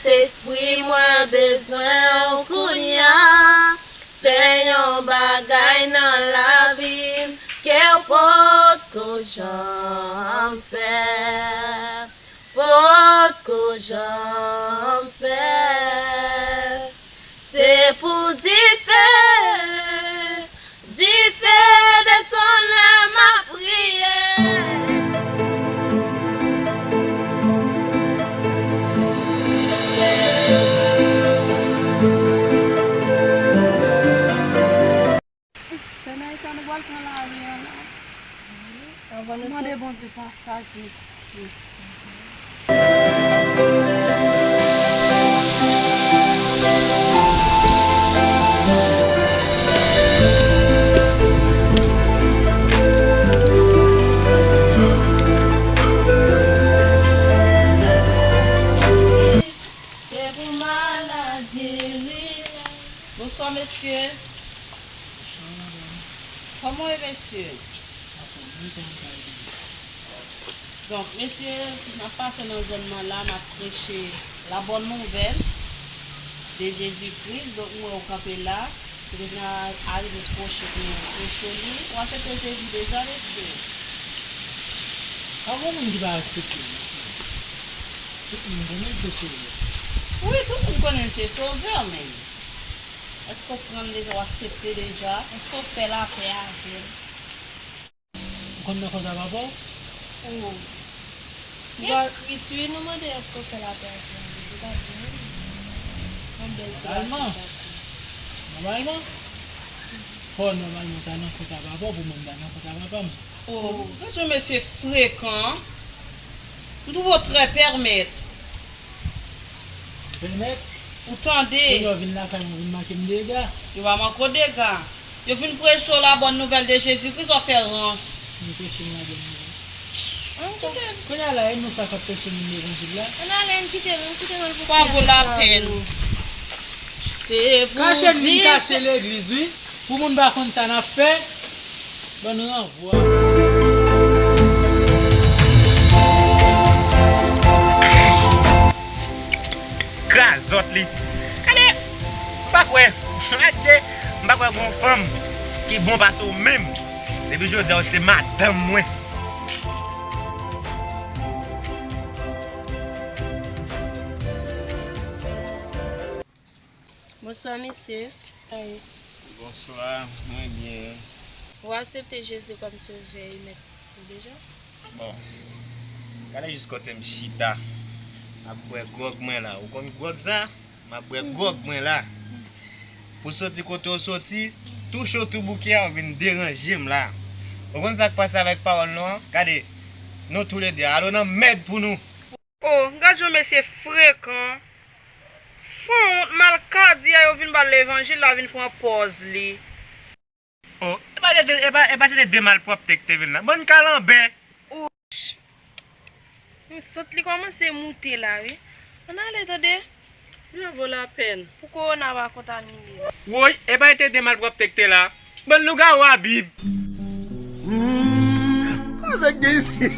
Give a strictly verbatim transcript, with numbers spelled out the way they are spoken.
Sentespri, mwen bezwen w kounye a. Fè yon bagay nan lavi m ke w potko janm fè. Potko janm fè. Se pou dife, dife desann lè m ap priye. Semèn sa nou pral pran lari an la. Mande Bondye pasaje. Se pou malad geri. Bonswa, mesye. Kòman w ye, mesye? Donk, mesye, n ap pase nan zòn nan la, n ap preche la bòn nouvèl de Jezi Kris. Donk, m wè w kanpe la, ou te vin a-, arive pwoche pou nou preche li. Ou aksepte Jezi deja, mesye? Pa gen moun ki pa aksepte, mesye. Tout moun konnen se sovè. Wi, tout moun konnen se sovè, men èske w pran l deja, w aksepte deja? Èske w fè lapè avè l? Ou konn nan kont a papa w? Oh. Gen Kris, wi, nou mande èske w fè lapè avè l. Ou pa di nou. Yon bèl ti gason sa. Nòmalman, fò nòmalman ta nan kont a papa w pou mwen m ta nan kont a papa m. Oh, gad yon mesye frekan. M twouve w trè pèmèt. Pèmèt? Ou tande? Kounye a w vin lakay mwen, vin manke m dega. Yo pa manke w dega. Yo vin preche w la bòn nouvèl de Jezi Kris, w ap fè rans. Vin preche m la bòn nouvèl. Ann kite l. Kounye a la, e nou sa k ap preche moun levanjil la? Ann ale, ann kite l, ann kite l pou... Pa vo lapèn. Se pou... Kache l vin kache legliz, wi. Pou moun pa konn sa n ap fè, ban n ranvwa. Krazòt li. Gade, m pa kwè. Adje, m pa kwè gon fanm ki bon pase w menm. Depi jodi a, w se madanm mwen. Bonswa, mesye. Bonswa, mwen byen. Ou aksepte Jezi kòm Sovè e Mèt ou deja? Bon, gade jis kote m chita. M ap bwè gwòg mwen la. Ou konn gwòg sa? M ap bwè gwòg mwen la. Pou soti kote w soti, tou cho, tou bouke a, ou vin deranje m la. Ou konn sa k pase avèk pawòl nou an? Gade, nou toulede, alo nan mèd pou nou. Oh, gad yon mesye frekan. Sanwont, malkadi a, yo vin ba l levanjil la, vin pran pòz li. Oh, e pa se de, e pa, e pa se de, de malpwòpte ki te vin la. Bann kalanbè. Ouch. Yon sant li kòmanse moute la, wi. Ann ale, tande. Bravo, lapèn. Pou kowona pa kontamine nou. Woy, e pa se de malpwòpte ki te la. Bann lougawou a bib. Sa k gen isit?